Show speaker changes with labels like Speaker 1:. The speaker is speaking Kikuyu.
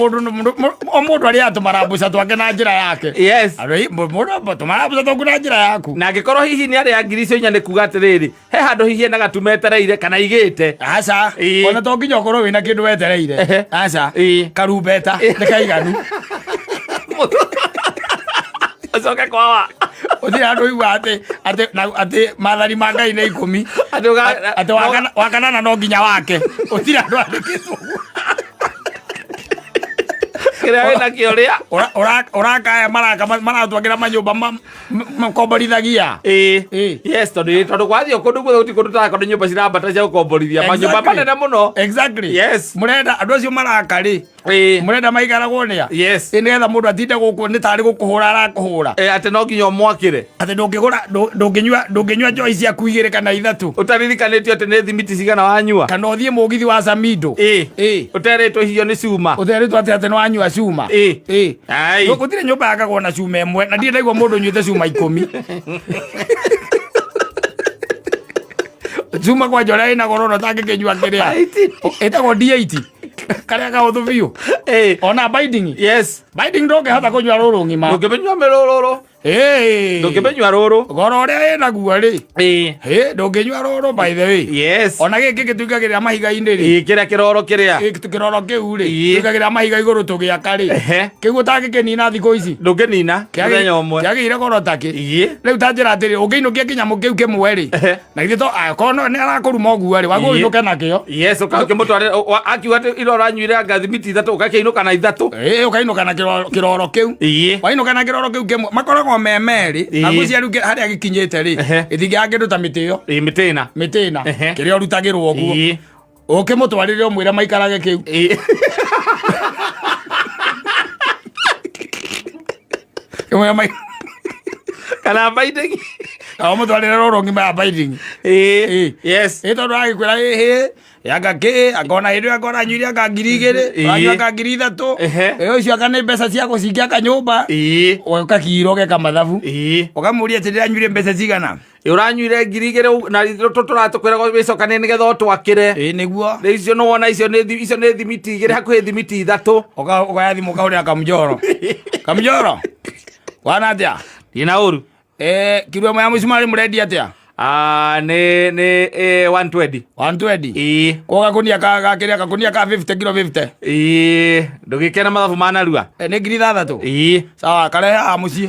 Speaker 1: Mũndũ o mũndũ arĩa tũmarambuca twake na njĩra yake. Andũ tũmarambuca twaku na njĩra yaku.
Speaker 2: Na angĩkorwo hihi nĩ arĩa 4,000 nĩ kuga atĩrĩrĩ, he handũ hihi ena gatumetereire kana igĩte.
Speaker 1: Aca. Ona to nginya ũkorwo wĩna kĩndũ wetereire. Aca. Karumbeta nĩ kaiganu.
Speaker 2: Ũcoke kwawa.
Speaker 1: Ũtirĩ handũ ũigua atĩ maathani ma Ngai nĩ 10.
Speaker 2: Atĩ
Speaker 1: Atĩ wa kanana no nginya wake. Ũtirĩ handũ andĩkĩtwo ũguo.
Speaker 2: Kĩrĩa wĩna kĩo rĩa.
Speaker 1: Ũrakaya maraka maratwakĩra manyũmba makomborithagia.
Speaker 2: Yes, tondũ gwathiĩ kũndũ guothe gũtirĩ kũndũ tarakorwo nyũmba cirambata cia gũkomborithia manyũmba manene mũno. Mũrenda
Speaker 1: andũ acio maraka rĩ, mũrenda maikaragwo nĩa? Ĩ nĩgetha mũndũ atinde gũkũ nĩ tarĩ gũkũhũra arakũhũra.
Speaker 2: Atĩ no nginya ũmwakĩre.
Speaker 1: Atĩ ndũngĩgũra, ndũngĩnyua njohi ciaku igĩrĩ kana ithatũ.
Speaker 2: Ũtaririkanĩtio atĩ nĩ thimiti cigana wanyua.
Speaker 1: Kana ũthiĩ mũgithi wa Samido.
Speaker 2: Ũterĩtwo icio nĩ cuma.
Speaker 1: Ũterĩtwo atĩ nĩ wanyua cuma. Gũtirĩ nyũmba yakagwo na cuma ĩmwe na ndirĩ ndaigua mũndũ ũnyuĩte cuma 10. Cuma kwanja ũrĩa ĩna goro na ũtangĩkĩnyua kĩrĩa. Ĩtagwo D8. Karĩa kahũthũ biũ. Ona binding. Binding ndũngĩhota kũnyua rũrũ ng'ima.
Speaker 2: Ndũngĩmĩnyua mĩrũrũrũ. Ndũngĩmĩnyua rũrũ.
Speaker 1: Goro ũrĩa ĩnaguo rĩ. Ndũngĩnyua rũrũ by the way. Ona gĩkĩ gĩtuikagĩrĩra mahiga-inĩ rĩ.
Speaker 2: Kĩrĩa kĩroro kĩrĩa.
Speaker 1: Kĩroro kĩu rĩ. Tuikagĩrĩra mahiga igũrũ tũgĩaka rĩ. Kĩu ũtangĩkĩnina thikũ ici.
Speaker 2: Ndũngĩnina mũthenya ũmwe.
Speaker 1: Kĩagĩire goro takĩ. Rĩu ta njĩra atĩrĩ, ũngĩinũkia kĩnyamũ kĩu kĩmwe rĩ. Na githĩ to akorwo nĩ arakũruma ũguo rĩ, wagwo ũinũke nakĩo.
Speaker 2: Yes, ũkakĩmũtwarĩra, akiuga atĩ ira ũranyuire anga thimiti ithatũ, ũgakĩinũka na ithatũ.
Speaker 1: Ũkainũka na kĩroro kĩu. Wainũka na kĩroro kĩu kĩmwe, makoragwo me merĩ, na ngwĩciria rĩu harĩa gĩkinyĩte rĩ, gĩtingĩaga kĩndũ ta mĩtĩ ĩyo.
Speaker 2: Mĩtĩ ĩna.
Speaker 1: Mĩtĩ ĩna. Kĩrĩa ũrutagĩrwo ũguo. Ũkĩmũtwarĩre ũmwĩre maikarage kĩu. Kĩmwĩre
Speaker 2: Kana binding.
Speaker 1: Kana ũmũtwarĩre rũrũ ng'ima ya binding. Ĩ tondũ agĩkwĩra ĩhĩ anga kĩ akona hĩndĩ ĩyo akona anyuire anga 2,000, anyua anga 3,000. Ĩ ũcio anga nĩ mbeca cia gũcingia kanyũmba. Ũgakira ũgeka mathabu. Ũkamũria atĩ ndĩranyuire mbeca cigana.
Speaker 2: Ũranyuire 2,000 na tũratũkwĩra wĩcokanie nĩgetha ũtwakĩre.
Speaker 1: Ĩ nĩguo.
Speaker 2: Rĩu icio nĩ wona icio nĩ icio nĩ thimiti igĩrĩ hakuhĩ thimiti ithatũ.
Speaker 1: Ũkaya thimũ ũkahũrĩra Kamjoro. Kamjoro. Wana atĩa?
Speaker 2: Ndina ũru.
Speaker 1: Kiro ĩmwe ya mũcumarĩ mũrendia atĩa?
Speaker 2: Nĩ 120.
Speaker 1: 120? Ko gakunia ka kĩrĩa gakunia ka 50 kilo 50?
Speaker 2: Ndũgĩkena mathabu ma narua.
Speaker 1: Nĩ 6,000? Sawa, karehe haha mũciĩ.